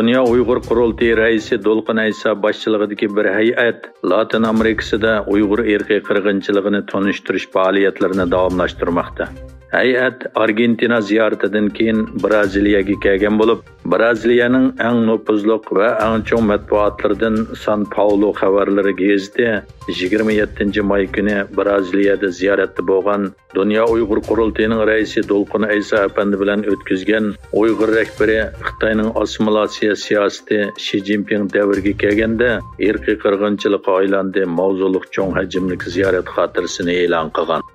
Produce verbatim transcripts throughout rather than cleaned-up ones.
دۇنيا ئۇيغۇر قۇرۇلتىيى رەئىسى دولقۇن ئەيسا باشچىلىقىدىكى بىر ھەيئەت لاتىن ئامېرىكىسىدا ئۇيغۇر ئىرقىي قىرغىنچىلىقىنى تونۇشتۇرۇش پائالىيەتلىرىنى داۋاملاشتۇرماقتا. ھەيئەت ئارگېنتىنا زىيارىتىدىن كېيىن برازىلىيەگە كەلگەن بولۇپ، برازىلىيەنىڭ ئەڭ نوپۇزلۇق ۋە ئەڭ چوڭ مەتبۇئاتلىرىدىن سان پاولو خەۋەرلىرى گېزىتى يىگىرمە يەتتىنچى ماي كۈنى برازىلىيەدە زىيارەتتە بولغان دۇنيا ئۇيغۇر قۇرۇلتىيىنىڭ رەئىسى دولقۇن ئەيسا ئەپەندى بىلەن ئۆتكۈزگەن، ئۇيغۇر رەھبىرى خىتاينىڭ ئاسسىمىلياتسىيە سىياسىتى شى جىنپىڭ دەۋرىگە كەلگەندە ئىرقىي قىرغىنچىلىققا ئايلاندى ماۋزۇلۇق چوڭ ھەجىملىك زىيارەت خاتىرىسىنى ئېلان قىلغان.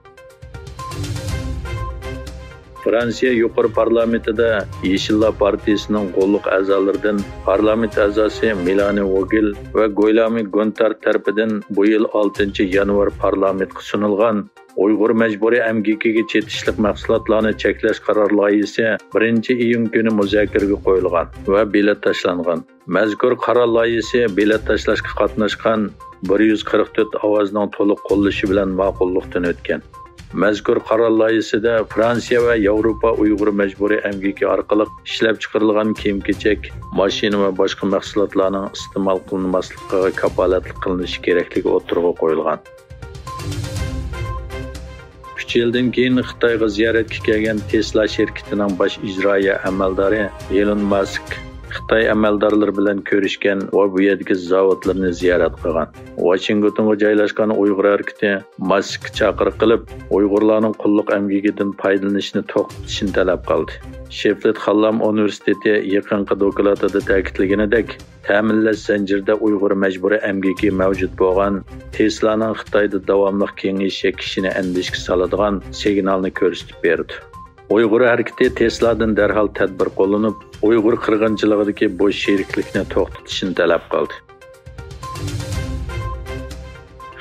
فرانسىيە يۇقىرى پارلامېنتىدا يېشىللار پارتىيىسىنىڭ غوللۇق ئەزالىرىدىن پارلامېنت ئەزاسى مېلانى ۋوگېل ۋە گويلامى گونتار تەرىپىدىن بۇ يىل ئالتىنچى يانۋار پارلامېنتقا سۇنۇلغان ئۇيغۇر مەجبۇرىي ئەمگىكىگە چېتىشلىق مەھسۇلاتلارنى چەكلەش قارار لايىھىسى بىرىنچى ئىيۇن كۈنى مۇزاكىرىگە قويۇلغان ۋە بېلەت تاشلانغان. مەزكۇر قارار لايىھىسى بېلەت تاشلاشقا قاتناشقان بىر يۈز قىرىق تۆت ئاۋازنىڭ تولۇق قوللىشى بىلەن ماقۇللۇقتىن ئۆتكەن. مەزكۇر قارار لايىھىسىدە فرانسىيە ۋە ياۋروپا ئۇيغۇر مەجبۇرىي ئەمگىكى ئارقىلىق ئىشلەپچىقىرىلغان كىيىم-كېچەك، ماشىنا ۋە باشقا مەھسۇلاتلارنىڭ ئىستېمال قىلىنماسلىقىغا كاپالەتلىك قىلىنىشى كېرەكلىكى ئوتتۇرىغا قويۇلغان. ئۈچ يىلدىن كېيىن خىتايغا زىيارەتكە كەلگەن تېسلا شىركىتىنىڭ باش ئىجرائىيە ئەمەلدارى ئېلون ماسك خىتاي ئەمەلدارلىرى بىلەن كۆرۈشكەن ۋە بۇ يەردىكى زاۋۇتلىرىنى زىيارەت قىلغان. ۋاشىنگتونغا جايلاشقان ئۇيغۇر ھەرىكىتى ماسكقا چاقىرىق قىلىپ، ئۇيغۇرلارنىڭ قۇللۇق ئەمگىكىدىن پايدىلىنىشنى توختىتىشنى تەلەپ قىلدى. شېفلىد خانلام ئۇنىۋېرسىتېتى يېقىنقى دوكلاتىدا تەكىتلىگىنىدەك، تەمىنلەش زەنجىرىدە ئۇيغۇر مەجبۇرىي ئەمگىكى مەۋجۇت بولغان تېسلانىڭ خىتايدا داۋاملىق كېڭىيىشى كىشىنى ئەندىشىگە سالىدىغان سىگنالنى كۆرسىتىپ بېرىدۇ. ئۇيغۇر ھەرىكىتى تېسلادىن دەرھال تەدبىر قوللىنىپ، ئۇيغۇر قىرغىنچىلىقىدىكى بۇ شېرىكلىكنى توختىتىشىنى تەلەپ قىلدى.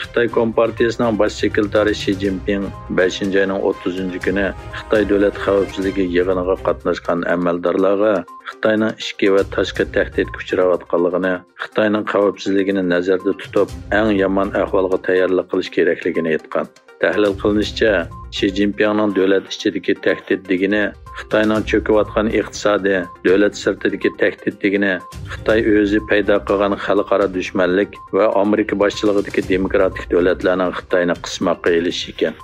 خىتاي كومپارتىيىسىنىڭ باش سېكرېتارى شى جىنپىڭ بەشىنچى ئاينىڭ ئوتتۇزىنچى كۈنى خىتاي دۆلەت خەۋپسىزلىكى يىغىنىغا قاتناشقان ئەمەلدارلارغا خىتاينىڭ ئىچكى ۋە تاشقى تەھدىتكە ئۇچراۋاتقانلىقىنى، خىتاينىڭ خەۋپسىزلىكىنى نەزەردە تۇتۇپ، ئەڭ يامان ئەھۋالغا تەييارلىق قىلىش كېرەكلىكىنى ئېيتقان. تەھلىل قىلىنىشىچە، شى جىنپىڭنىڭ دۆلەت ئىچىدىكى تەھدىت دېگىنى خىتاينىڭ چۆكۈۋاتقان ئىقتىسادى، دۆلەت سىرتىدىكى تەھدىت دېگىنى خىتاي ئۆزى پەيدا قىلغان خەلقئارا دۈشمەنلىك ۋە ئامېرىكا باشچىلىقىدىكى دېموكراتىك دۆلەتلەرنىڭ خىتاينى قىسماققا ئېلىشى ئىكەن.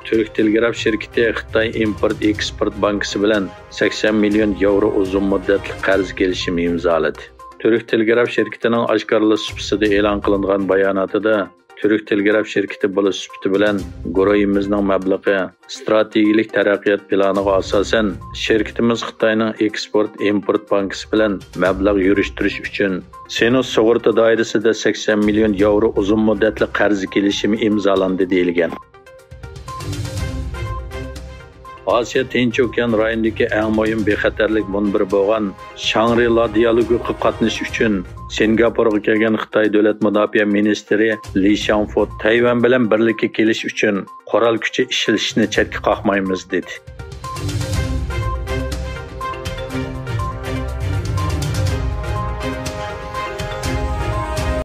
تۈرك تېلېگراف شىركىتى خىتاي ئىمپورت ئېكسپورت بانكىسى بىلەن سەكسەن مىليون ياۋرو ئۇزۇن مۇددەتلىك قەرز كېلىشىمى ئىمزالىدى. تۈرك تېلېگراف شىركىتىنىڭ ئاشكارىلاش سۇپىسىدا ئېلان قىلىنغان باياناتىدا، تۈرك تېلېگراف شىركىتى بولۇش سۈپىتى بىلەن گۇرۇھىمىزنىڭ مەبلىغى ئىستراتېگىيىلىك تەرەققىيات پىلانىغا ئاساسەن، شىركىتىمىز خىتاينىڭ ئېكسپورت ئىمپورت بانكىسى بىلەن مەبلەغ يۈرۈشتۈرۈش ئۈچۈن سىنۇس سۇغۇرتا دائىرىسىدە سەكسەن مىليون ياۋرو ئۇزۇن مۇددەتلىك قەرز كېلىشىمى ئىمزالاندى، دېيىلگەن. ئاسىيا تىنچ ئوكيان رايونىدىكى ئەڭ مۇھىم بىخەتەرلىك مۇنبىرى بولغان شاڭرى لا دىيالوگىغا قاتنىشىش ئۈچۈن سىنگاپورغا كەلگەن خىتاي دۆلەت مۇداپىئە مىنىستىرى لى شياڭفو تەيۋەن بىلەن بىرلىككە كېلىش ئۈچۈن قورال كۈچى ئىشلىتىشنى چەتكە قاقمايمىز، دېدى.